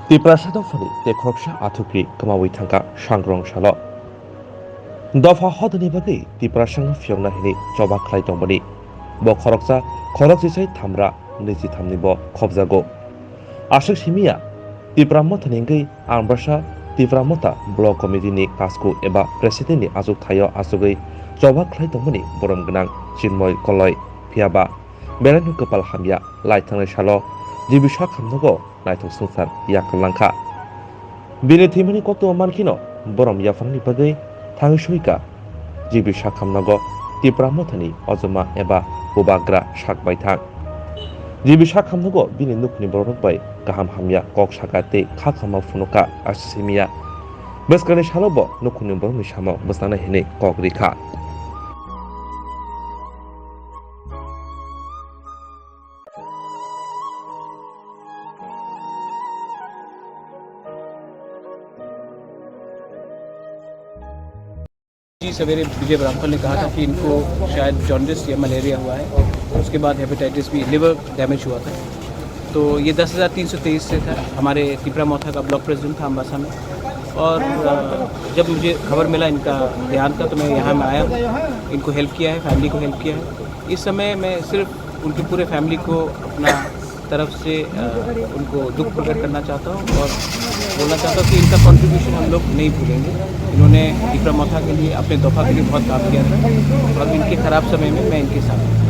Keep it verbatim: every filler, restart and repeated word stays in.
Tiprasa dophani tei khoroksa athukri kwmawi thangkha sangrong salo. Dopha hodani bagwi Tiprasano phiyokna hwnwi choba khlai tongmani. Bo khoroksa khorok chisai thamra niji thamni bo khobjago. Aswk simiya Tipra Mothani wngwi Ambasa Tipra Motha Block Committee ni kasku eba President ni achuk thaio achugwi choba khlai tongmani borom gwnang Chinmoy Koloi. Phiyaba belaino kwpal hamya lai thangnai salo G B Sak hamnogo naithok swngchar yak langkha. Bini thwimani koktwma mankhino borom yapharni bagwi thangwi soika G B Sak hamnogo Tipra Mothani ojoma eba bubagra sak bai thang. G B Sak hamnogo bini nukhungni bororok bai kaham hamya kok saka tei kha khama phunukha aswk simiya. Bwskangni salo bo nukhungni borokni samung bwchangnai hwnwi kok rikha. जी, सवेरे विजय बरांफल ने कहा था कि इनको शायद जॉन्डिस या मलेरिया हुआ है, उसके बाद हेपेटाइटिस बी, लिवर डैमेज हुआ था। तो ये दस हज़ार तीन सौ तेईस से था, हमारे तिपरा मोथा का ब्लॉक प्रेसिडेंट था अम्बासा में। और, अ, जब मुझे खबर मिला इनका देहांत का, तो मैं यहाँ में आया, इनको हेल्प किया है, फैमिली को हेल्प किया है। इस समय मैं सिर्फ उनके पूरे फैमिली को अपना तरफ से, अ, उनको दुख प्रकट करना चाहता हूँ और बोलना चाहता हूँ कि इनका कॉन्ट्रीब्यूशन हम लोग नहीं भूलेंगे। इन्होंने तिपरा मोथा के लिए, अपने दोफा के लिए बहुत काम किया था और इनके खराब समय में मैं इनके साथ हूँ।